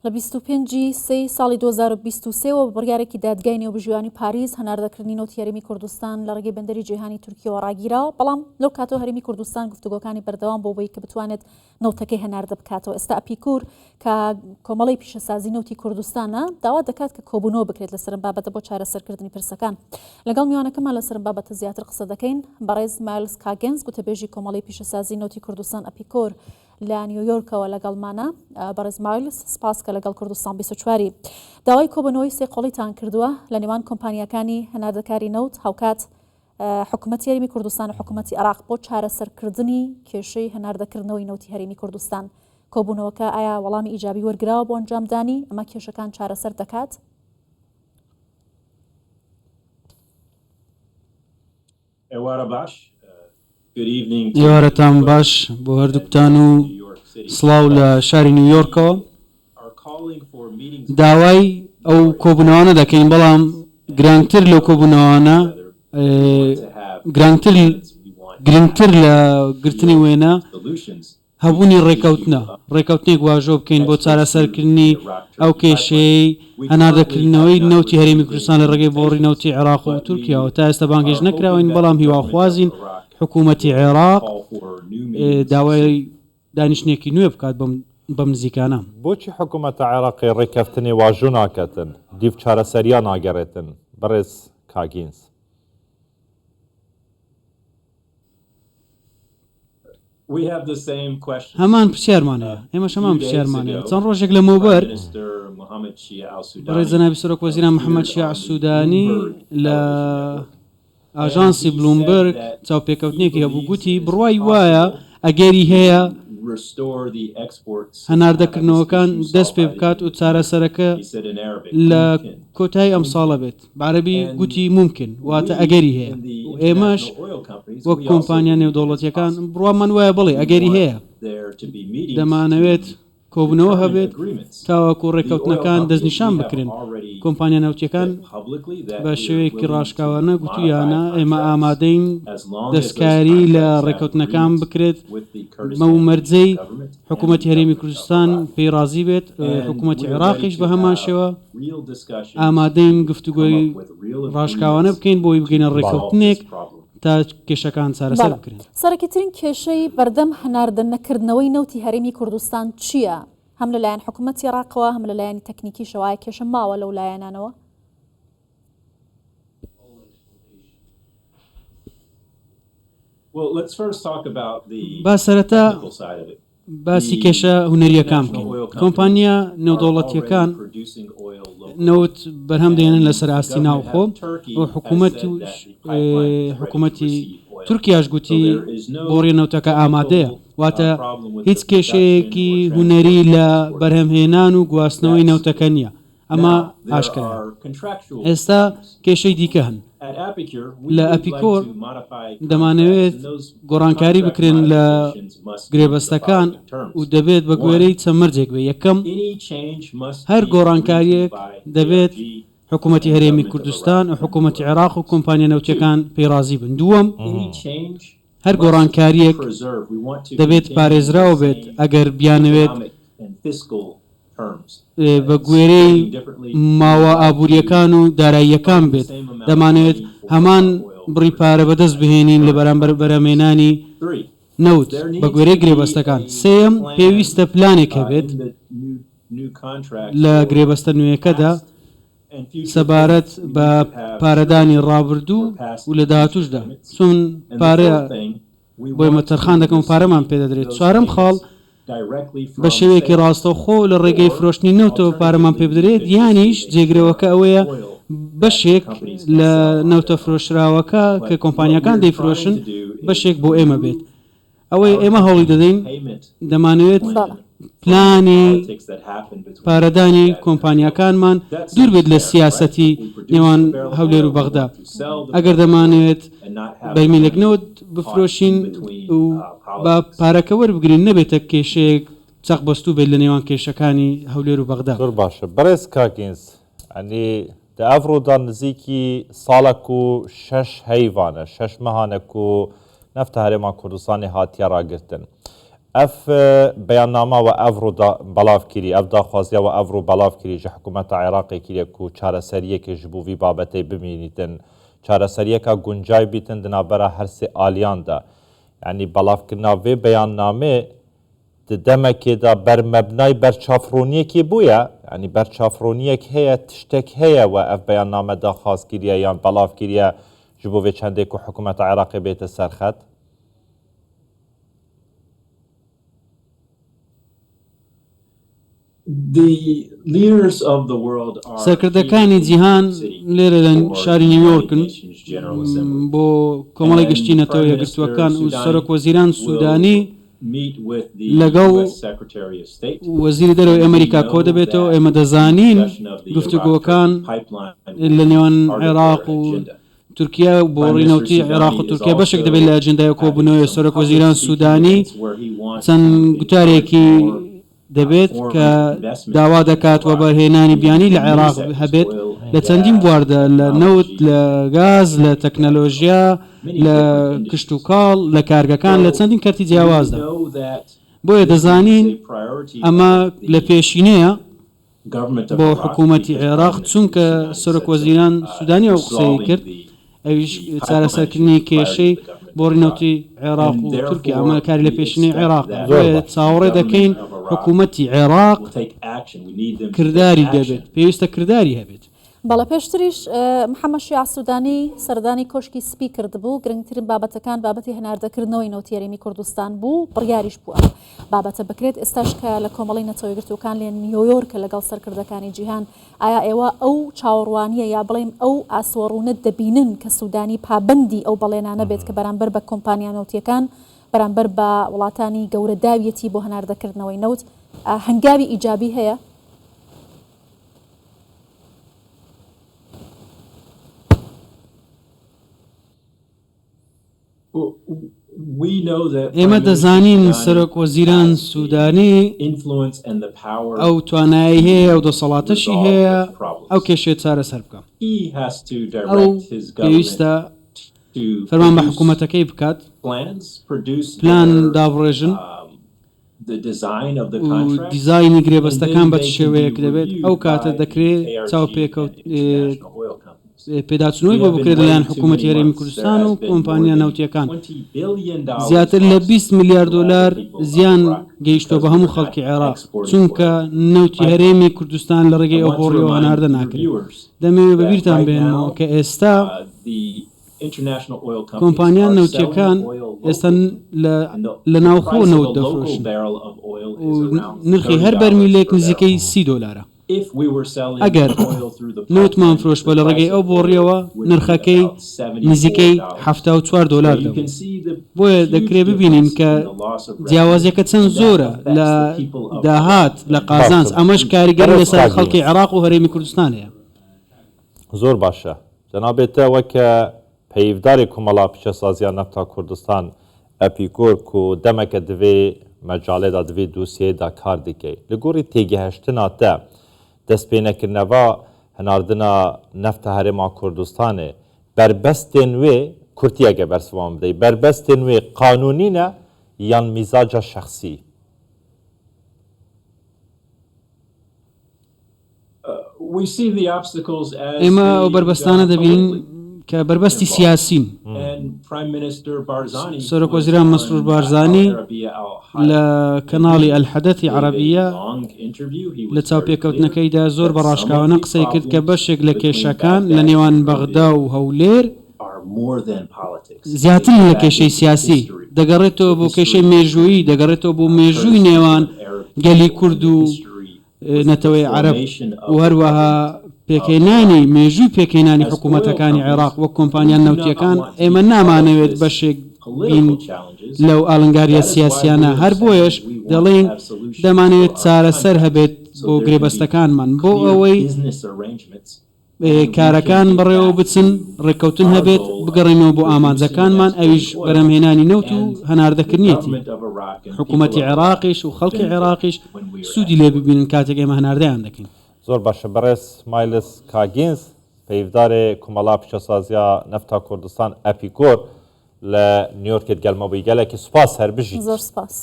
لە 25 ی سێی ساڵی 2023 وە بە بڕیارێکی دادگای نێوبژیوانی پاریس هەناردەکردنی نەوتی هەرێمی کوردستان لە ڕێگەی بەندەری جیهانی تورکیەوە ڕاگیرا، بەڵام لەو کاتەوە هەرێمی کوردستان گفتوگۆکانی بەردەوام بۆ بووی کە بتوانێت نەوتەکەی هەناردە بکاتەوە. ئێستا ئەپیکور کە کۆمەڵەی پیشەسازی نەوتی کوردستانە داوا دەکات کە کۆبوونەوە بکرێت لەسەر ئەم بابەتە بۆ چارەسەرکردنی پرسەکان. لەگەڵ میوانەکەمان لەسەر ئەم بابەتە زیاتر قسە دەکەین. بەڕێز مایلز کاگێنز گوتەبێژی کۆمەڵەی پیشەسازی نەوتی کوردستان ئەپیکۆر لە نیویۆرکەوە لەگەڵمانە. بەڕێز مایلز سپاس کە لەگەڵ کوردستان 24 داوای کۆبوونەوەی سێقۆڵیتان کردووە لە نێوان کۆمپانیاکانی هەناردەکاری نەوت هاوکات حکومەتی هەرێمی کوردستان و حکومەتی عێراق بۆ چارەسەرکردنی کێشەی هەناردەکردنەوەی نەوتی هەرێمی کوردستان. کۆبوونەوەکە ئایا وەڵامی ئیجابی وەرگراوە بۆ ئەنجامدانی، ئەمە کێشەکان چارەسەر دەکات؟ ئێوارە باش. ئێوارەتان باش بۆ هەردووکتان و سڵاو لە شاری نیویۆرکەوە. داوای ئەو کۆبوونەوانە دەکەین، بەڵام گرانگتر لەو کۆبوونەوانە گرانگتر گرنگتر لە گرتنی وێنە هەبوونی ڕێکەوتنە، ڕێکەوتنێک واژۆ بکەین بۆ چارەسەرکردنی ئەو کێشەیەی هەناردەکردنەوەی نەوتی هەرێمی کوردستان لە ڕێگەی بۆڕی نەوتی عێراق و تورکیاوە. تا ئێستا بانگهێشت نەکراوین، بەڵام هیواخوازین حکوومەتی عێراق داوای دانیشتنێکی نوێ بکات بەم نزیکانە. بۆچی حکوومەتە عێراقی ڕێککەفتنێ واژۆ ناکەتن، دیڤ چارەسەریا ناگەرێتن؟ بەڕێز کاگینز. هەمان پرسیارمان هەیە، ئێمەش هەمان پرسیارمان هەیە. چەند ڕۆژێک لەمەوبەر بەڕێز جەنابی سەرۆکوەزیران محەممەد شیاع سوودانی لە ئاژانسی بلومبرگ چاوپێکەوتنێکی هەبوو، گوتی بڕوای وایە ئەگەری هەیە هەناردەکردنەوەکان دەست پێ بکات و چارەسەرەکە لە کۆتایی ئەمساڵە بێت. بە عەرەبی گوتی ممکن، واتە ئەگەری هەیە و ئێمەش وەک کۆمپانیا نێودەوڵەتییەکان بڕوامان وایە بەڵێ ئەگەری هەیە. دەمانەوێت کۆبوونەوە هەبێت تاوەکو ڕێککەوتنەکان دەستنیشان بکرێن. کۆمپانیا نەوتییەکان بە شێوەیەکی ڕاشکاوانە گوتوویانە ئێمە ئامادەین دەستکاری لە ڕێککەوتنەکان بکرێت بەو مەرجەی حکوومەتی هەرێمی کوردستان پێی ڕازی بێت، حکوومەتی عێراقیش بە هەمان شێوە. ئامادەین گفتوگۆی ڕاشکاوانە بکەین بۆ ئەوەی بگەینە ڕێککەوتنێک تا کێشەکان چارەسەر بەڵێ. بکرێن. سەرەکیترین کێشەی بەردەم هەناردە نەکردنەوەی نەوتی هەرێمی کوردستان چییە؟ هەم لەلایەن حکومەتی عێراقەوە هەم لەلایەنی تەکنیکیشەوە ئایا کێشە ماوە لەو لایەنانەوە؟ با سەرەتا باسی کێشە هونەرییەکان بکەین. کۆمپانیا نێودەوڵەتییەکان نەوت بەرهەم دێنن لەسەر ئاستی ناوخۆ و حکوومەت و حکوومەتی تورکیاش گوتی بۆڕیە نەوتەکە ئامادەیە. واتە هیچ کێشەیەکی هونەری لە بەرهەمهێنان و گواستنەوەی نەوتەکە نییە. ئەمە ئاشکرایە. ئێستا کێشەی دیکە هەن. لە ئەپیکۆر دەمانەوێت گۆڕانکاری بکرێن لە گرێبەستەکان و دەبێت بە گوێرەی چەند مەرجێک بێت، یەکەم، هەر گۆڕانکارییەک دەبێت حکوومەتی هەرێمی کوردستان و حکوومەتی عێراق و کۆمپانیا نەوتییەکان پێی ڕازی بن، دووەم، هەر گۆڕانکارییەک دەبێت پارێزراو بێت ئەگەر بیانەوێت بە گوێرەی ماوە ئابوورییەکان و داراییەکان بێت، دەمانەوێت هەمان بڕی پارە بەدەست بهێنین لە بەرامبەر بەرهەمهێنانی نەوت بە گوێرەی گرێبەستەکان. سێیەم، پێویستە پلانێک هەبێت لە گرێبەستە نوێیەکەدا سەبارەت بە پارەدانی ڕابردوو و لە داهاتووشدا، چون پارە بۆ ئێمە تەرخان دەکەن و پارەمان پێدەدرێت. چوارەم خاڵ، بە شێوەیەکی ڕاستەوخۆ لە ڕێگەی فرۆشتنی نەوتەوە پارەمان پێبدرێت، یانیش جێگرەوەکە ئەوەیە بەشێک لە نەوتە فرۆشراوەکە کە کۆمپانیاکان دەیفرۆشن بەشێک بۆ ئێمە بێت. ئەوەی ئێمە هەوڵی دەدەین دەمانەوێت پلانی پارەدانی کۆمپانیاکانمان دوور بێت لە سیاسەتی نێوان هەولێر و بەغدا. ئەگەر دەمانەوێت بەرمیلێک نەوت بفرۆشین و با پارەکە وەربگرین نەبێتە کێشەیەک چەقبەستوو بێت لە نێوان کێشەکانی هەولێر و بەغدا. زۆر باشە بەڕێز کاک ئینس ئەنی دە ئەڤڕۆدا نزیکی ساڵەک و شەش هەیڤانە شەش مەهانە کو نەفتە هەرێما کوردستانی هاتیە ڕاگرتن. ئەڤ بەیاننامە وە ئەڤڕۆ بەڵاڤ کری، ئەڤ داخوازیا وە ئەڤڕۆ بەڵاڤ کری ژ حکوومەتا عێراقێ کریە کو چارەسەریەکێ ژ بو ڤی بابەتەی بمینیتن، چارەسەریەکا گونجای بیتن د ناڤبەرا هەر سێ ئالیان دا. یانی بەڵاڤکرنا ڤێ بەیاننامێ د دەمەکێ دا بەر مەبنای بەرچاڤڕوونیەکێ بویە، یانی بەرچاڤڕوونیەک هەیە، تشتەک هەیە وە ئەڤ بەیاننامە داخواز کریە یان بەڵاڤ کریە ژ بۆ ڤێ چەندێ کو حکوومەتا عێراقێ بێتە سەر خەت؟ سەرکردەکانی جیهان لێرە لە شاری نیویۆرکن بۆ کۆمەڵی گشتی نەتەوە یەکگرتووەکان و سەرۆک وەزیران سوودانی لەگەڵ وەزیری دەرەوەی ئەمریکا کۆدەبێتەوە، ئێمە دەزانین گفتوگۆکان لە نێوان عێراق و تورکیا و بۆڕی نەوتی عێراق و تورکیا بەشێک دەبێت لە ئەجێندای کۆبوونەوەی سەرۆک وەزیران سوودانی چەند گوتارێکی دەبێت کە داوا دەکات وەبەرهێنانی بیانی لە عێراق هەبێت لە چەندین بواردا لە نەوت لە گاز لە تەکنەلۆژیا لە کشتوکاڵ لە کارگەکان لە چەندین کەرتی جیاوازدا بۆیە دەزانین ئەمە لە پێشینەیە بۆ حکوومەتی عێراق، چونکە سەرۆکوەزیران سوودانی ئەو قسەیەی کرد، ئەویش چارەسەرکردنی کێشەی بۆڕی نەوتی عێراق و تورکیا، ئەمە کاری لە پێشینەی عێراقە، بۆیە چاوەڕێ دەکەین حکوومەتی عێراق کرداری دەبێت، پێویستە کرداری هەبێت. بەڵێ پێشتریش محەممەد شیاع سوودانی سەردانی کۆشکی سپی کردبوو، گرنگترین بابەتەکان بابەتی هەناردەکردنەوەی نەوتی هەرێمی کوردستان بوو، بڕیاریش بوو ئەم بابەتە بکرێت، ئێستاش کە لە کۆمەڵەی نەتەوە یەکگرتووەکان لە نیۆیۆرکە لەگەڵ سەرکردەکانی جیهان، ئایا ئێوە ئەو چاوەڕوانییە یا بڵێین ئەو ئاسۆ ڕوونە دەبینن کە سوودانی پابەندی ئەو بەڵێنانە بێت کە بەرامبەر بە کۆمپانیا نەوتییەکان، بەرامبەر بە وڵاتانی گەورە داویەتی بۆ هەناردەکردنەوەی نەوت، هەنگاوی ئیجابی هەیە؟ ئێمە دەزانین سەرۆک وەزیران سوودانی ئەو توانایەی هەیە، ئەو دەسەڵاتەشی هەیە ئەو کێشەیە چارەسەر بکا. ئەو پێویستە فەرمان بە حکوومەتەکەی بکات پلان دابڕێژن و دیزاینی گرێبەستەکان بە چ شێوەیەک دەبێت، ئەو کاتە دەکرێ چاوپێکەوت پێداچوونەوەی بۆ بکرێت لەلایەن حکوومەتی هەرێمی کوردستان و کۆمپانیا نەوتییەکان. زیاتر لە 20 ملیار دۆلار زیان گەیشتووە بە هەموو خەڵکی عێراق، چونکە نەوتی هەرێمی کوردستان لە ڕێگەی ئەو بۆڕییەوە هەناردە ناکرێت. دەمەوێت بەبیرتان بهێنمەوە کە ئێستا کۆمپانیا نەوتییەکان ئێستا لە ناوخۆ نەوت دەفرۆشن و نرخی هەر بەرمیلێک نزیکەی 30 دۆلارە. ئەگەر نەوتمان فرۆشتبا لە ڕێگەی ئەو بۆڕییەوە نرخەکەی نزیکەی 74 دۆلار دەبوو. بۆیە دەکرێت ببینین کە جیاوازییەکە چەند زۆرە لە داهات لە قازانج، ئەمەش کاریگەری لەسەر خەڵکی عێراق و هەرێمی کوردستان هەیە. زۆر باشە جەنابێ تە وەکە پەیڤدارێ کومەڵا پیشەسازیا نەفتا کوردستان ئەپیکۆر کو دەمەکە دڤێ مەجالێدا دڤێ دوسیەیێدا کار دکەی لە گۆڕی تێگەهشتنا تە دەستپێنەکردنەڤا هەناردنا نەفتا هەرێما کوردستانێ بەربەستێن وێ کورتیەگە بەرسڤان بدەی بەربەستێن وێ قانونینە یان میزاجا شەخسی؟ ئێمە ئەو بەربەستانە دەبینین کە بەربەستی سیاسین. سەرۆکوەزیران مەسرور بارزانی لە کەناڵی ئەلحەدەتی عەرەبییە لە چاوپێکەوتنەکەیدا زۆر بە ڕاشکاوانە قسەی کرد کە بەشێک لە کێشەکان لە نێوان بەغدا و هەولێر زیاترن لە کێشەی سیاسی، دەگەڕێتەوە بۆ کێشەی مێژوویی، دەگەڕێتەوە بۆ مێژووی نێوان گەلی کورد و نەتەوەی عەرەب و هەروەها پێکهێنانی مێژووی پێکهێنانی حکوومەتەکانی عێراق وەک کۆمپانیا نەوتییەکان، ئێمە نامانەوێت بەشێک بین لەو ئاڵنگارییە سیاسییانە، هەر بۆیەش دەڵێین دەمانەوێت چارەسەر هەبێت بۆ گرێبەستەکانمان بۆ ئەوەی کارەکان بەڕێوە بچن، ڕێککەوتن هەبێت، بگەڕێینەوە بۆ ئامانجەکانمان، ئەویش بەرهەمهێنانی نەوت و هەناردەکردنیەتی، حکومەتی عێراقیش و خەڵکی عێراقیش سوودی لێ ببینن کاتێک ئێمە هەناردەیان دەکەین. زۆر باشە بەڕێز مایلس کاگینز پەیڤدارێ کومەڵا پیشەسازیا نەفتا کوردستان ئەپیکۆر لە نیۆرکێت گەلمە بووی گەلەکی سوپاس هەر بژیت. زۆر سپاس.